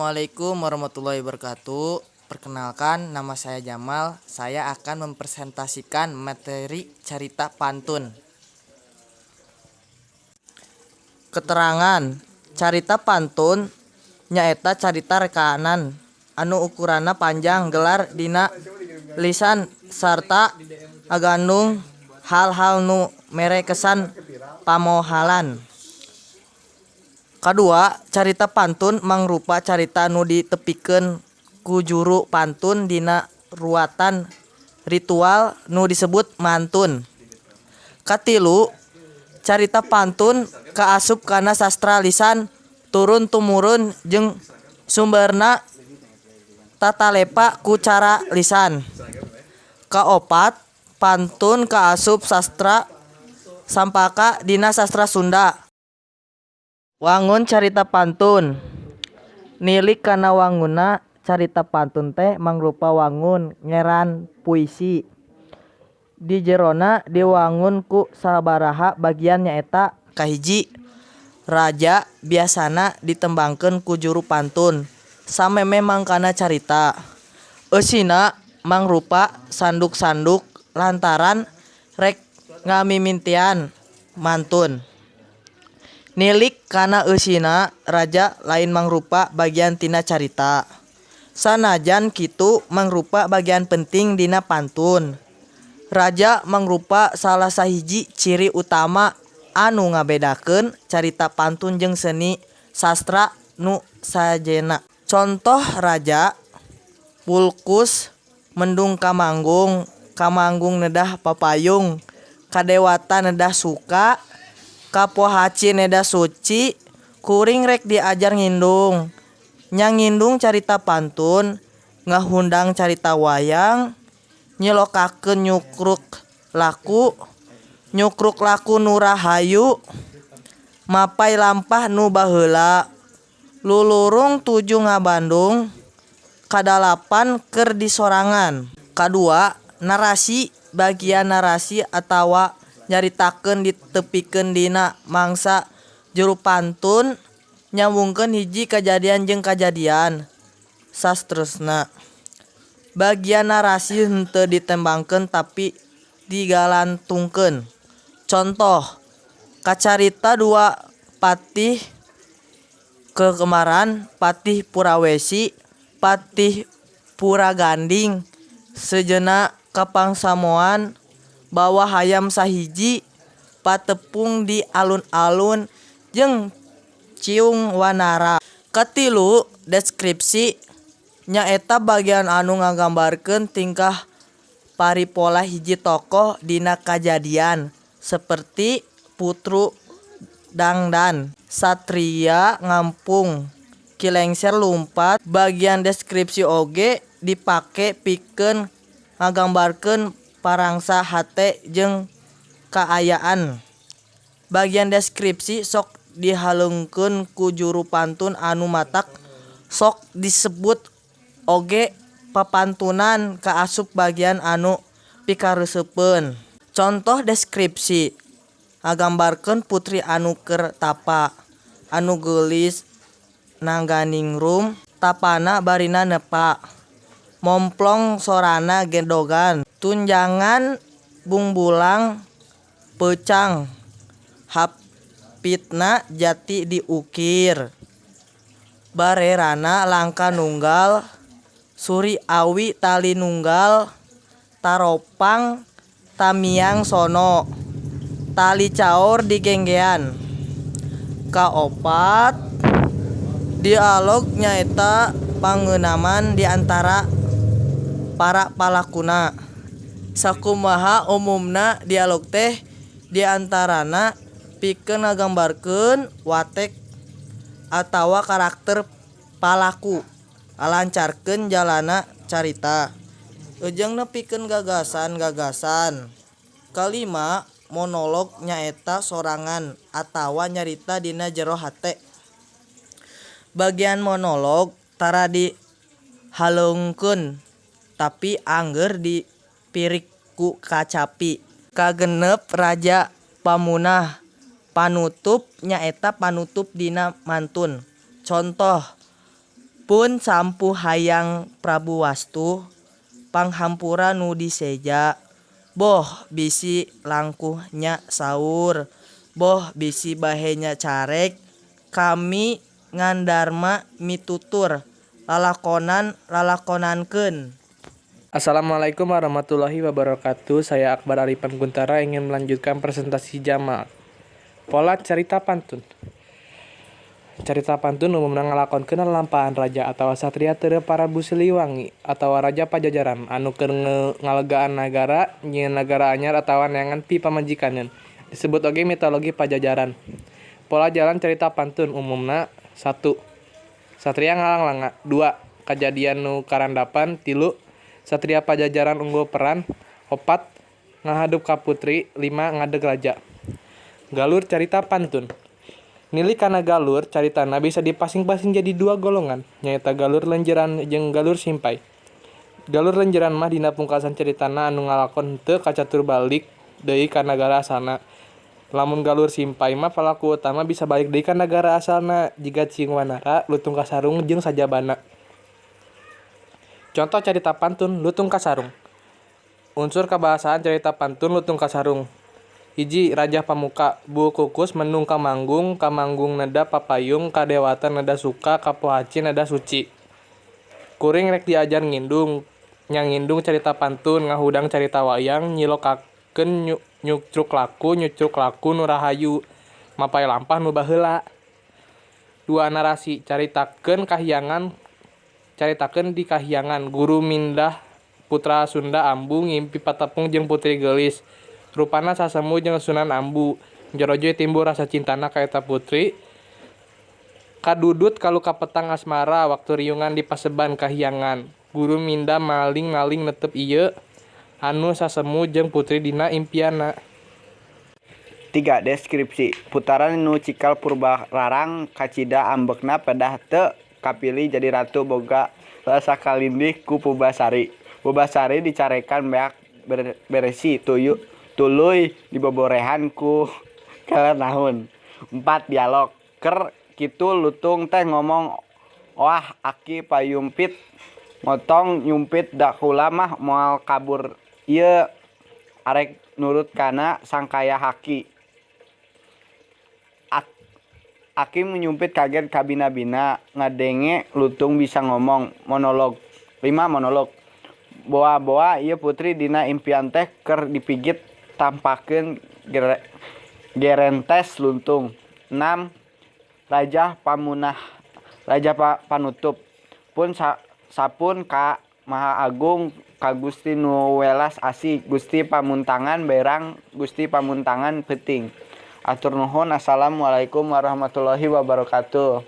Assalamualaikum warahmatullahi wabarakatuh. Perkenalkan, nama saya Jamal. Saya akan mempresentasikan materi carita pantun. Keterangan, carita pantun nyaeta carita rekaanan anu ukuranna panjang gelar dina lisan sarta ngagandung hal-hal nu mere kesan pamohalan. Kadua, carita pantun mangrupa carita nu ditepikeun ku juru pantun dina ruwatan ritual nu disebut mantun. Katilu, carita pantun kaasup kana sastra lisan turun tumurun jeung sumberna tatalepa ku cara lisan. Kaopat, pantun kaasup sastra sampaka dina sastra Sunda. Wangun carita pantun. Nilik kana wangunna, carita pantun teh mangrupa wangun ngeran puisi. Di jerona diwangun ku sabaraha bagian nyaeta: Kahiji, raja biasana ditembangkeun ku juru pantun samemeh mangkana carita. Eusina mangrupa sanduk-sanduk lantaran rek ngamimitian mantun. Nilik kana eusina, raja lain mangrupa bagian tina carita. Sanajan kitu mangrupa bagian penting dina pantun. Raja mangrupa salah sahiji ciri utama anu ngabedakeun carita pantun jeung seni sastra nu sajenna. Contoh raja: Bulkus mendung kamanggung, kamanggung nedah papayung, kadewata nedah suka, ka Pohaci nedah suci, kuring rek diajar ngindung. Nya ngindung carita pantun, ngahundang carita wayang, nyilokakeun nyukruk laku, nyukruk laku nu rahayu, mapay lampah nu baheula, lulurung tuju ngabandung, kadalapan keur disorangan. Kadua, narasi. Bagian narasi atawa nyaritakeun ditepikeun dina mangsa juru pantun nyambungkeun hiji kajadian jeung kajadian saterusna. Bagian narasi henteu ditembangkeun tapi digalantungkeun. Contoh, kacarita dua patih kekemaran, Patih Purawesi, Patih Puraganding, sejenna kapangsamoan bawa hayam sahiji, patepung di alun-alun jeung Ciung Wanara. Katilu, deskripsi nyaeta bagian anu ngagambarkeun tingkah paripola hiji tokoh dina kajadian saperti Putru dangdan, satria ngampung, Ki Lengser lumpat. Bagian deskripsi oge dipake pikeun ngagambarkeun parangsa hate jeung kaayaan. Bagian deskripsi sok dihaleungkeun ku juru pantun anu matak sok disebut oge papantunan kaasup bagian anu pikareseupeun. Contoh deskripsi ngagambarkeun putri anu keur tapa, anu geulis naganingrum, tapana barina nepa, momplong sorana gedogan, tunjangan bungbulang peucang, hapitna jati diukir, barerana langka nunggal, suri awi tali nunggal, taropang tamiang sono, tali caor digenggean. Kaopat, dialog nyaeta pangenaman di antara para palakuna. Sakumaha umumna dialog teh diantarana pikeun ngagambarkeun watek atawa karakter palaku, ngalancarkeun jalanna carita, jeung nepikeun gagasan-gagasan. Kalima, monolog nyaeta sorangan atawa nyarita dina jero hate. Bagian monolog tara dihaleungkeun tapi angger dipirik ku kacapi. Kagenep, raja pamunah. Panutup nyaeta panutup dina mantun. Contoh, Pun sampuh hayang Prabu Wastu panghampura nu diseja boh bisi langkuhnya saur boh bisi bahenya carek kami ngandarma mitutur lalakonan lalakonankeun. Assalamualaikum warahmatullahi wabarakatuh. Saya Akbar Arifan Guntara ingin melanjutkan presentasi Jamal. Pola carita pantun. Carita pantun umumna ngalakonkeun lalampahan raja atawa satria teureum Prabu Siliwangi atawa raja Pajajaran anu keur ngalegaan nagara, nyieun nagara anyar atawa neangan pipamajikaneun. Disebut oge mitologi Pajajaran. Pola jalan carita pantun umumna 1. Satria ngalanglanga 2. Kajadian nu karandapan 3. Satria Pajajaran unggul peran 4. Ngahadup ka putri 5. Ngadeg raja. Galur carita pantun. Nilik kana galur caritana bisa dipasing-pasing jadi dua golongan, nyaeta galur lenjeran jeung galur simpay. Galur lenjeran mah dina pungkasan caritana anu ngalakon henteu kacatur balik deui ka nagara asalna. Lamun galur simpay mah palaku utama bisa balik deui ka nagara asalna jiga Ciung Wanara, Lutung Kasarung jeung sajabana. Contoh carita pantun Lutung Kasarung. Unsur kabahasaan carita pantun Lutung Kasarung. 1. Rajah Pamuka Bulu kukus mendung ka manggung, ka manggung neda papayung, ka dewata neda suka, ka pohaci neda suci. Kuring rek diajar ngindung, nya ngindung carita pantun, ngahudang carita wayang, nyilokakeun nyucruk laku nu rahayu, mapay lampah nu baheula. 2. Narasi caritakeun kahyangan caritakeun di kahyangan guru mindah putra Sunda Ambu ngimpi patepung jeung putri geulis. Rupana sasemu jeung Sunan Ambu. Jorojoy timbul rasa cintana ka eta putri. Kadudut kaluka petang asmara waktu riungan di paseban kahyangan. Guru minda maling-maling netep ieu anu sasemu jeung putri dina impianna. 3. Deskripsi putaran nu cikal Purbararang kacida ambekna pedah teu kapilih jadi ratu boga rasa kalindih ku Purbasari. Purbasari dicarekan beak beresi tuluy diboborehan ku kalenahun. 4. Dialog ker kitu lutung teh ngomong oah aki payumpit motong nyumpit da kula mah moal kabur ieu arek nurut kana sangkaya haki. Aki menyumpit kaget kabina-bina ngadenge lutung bisa ngomong. Monolog 5. Monolog boa-boa ieu putri dina impian teh keur dipigit tampakeun gerentes luntung. 6. Rajah pamunah raja panutup pun sapun ka Maha Agung ka Gusti nu welas asih Gusti pamuntangan berang Gusti pamuntangan peuting. Atur nuhun. Assalamualaikum warahmatullahi wabarakatuh.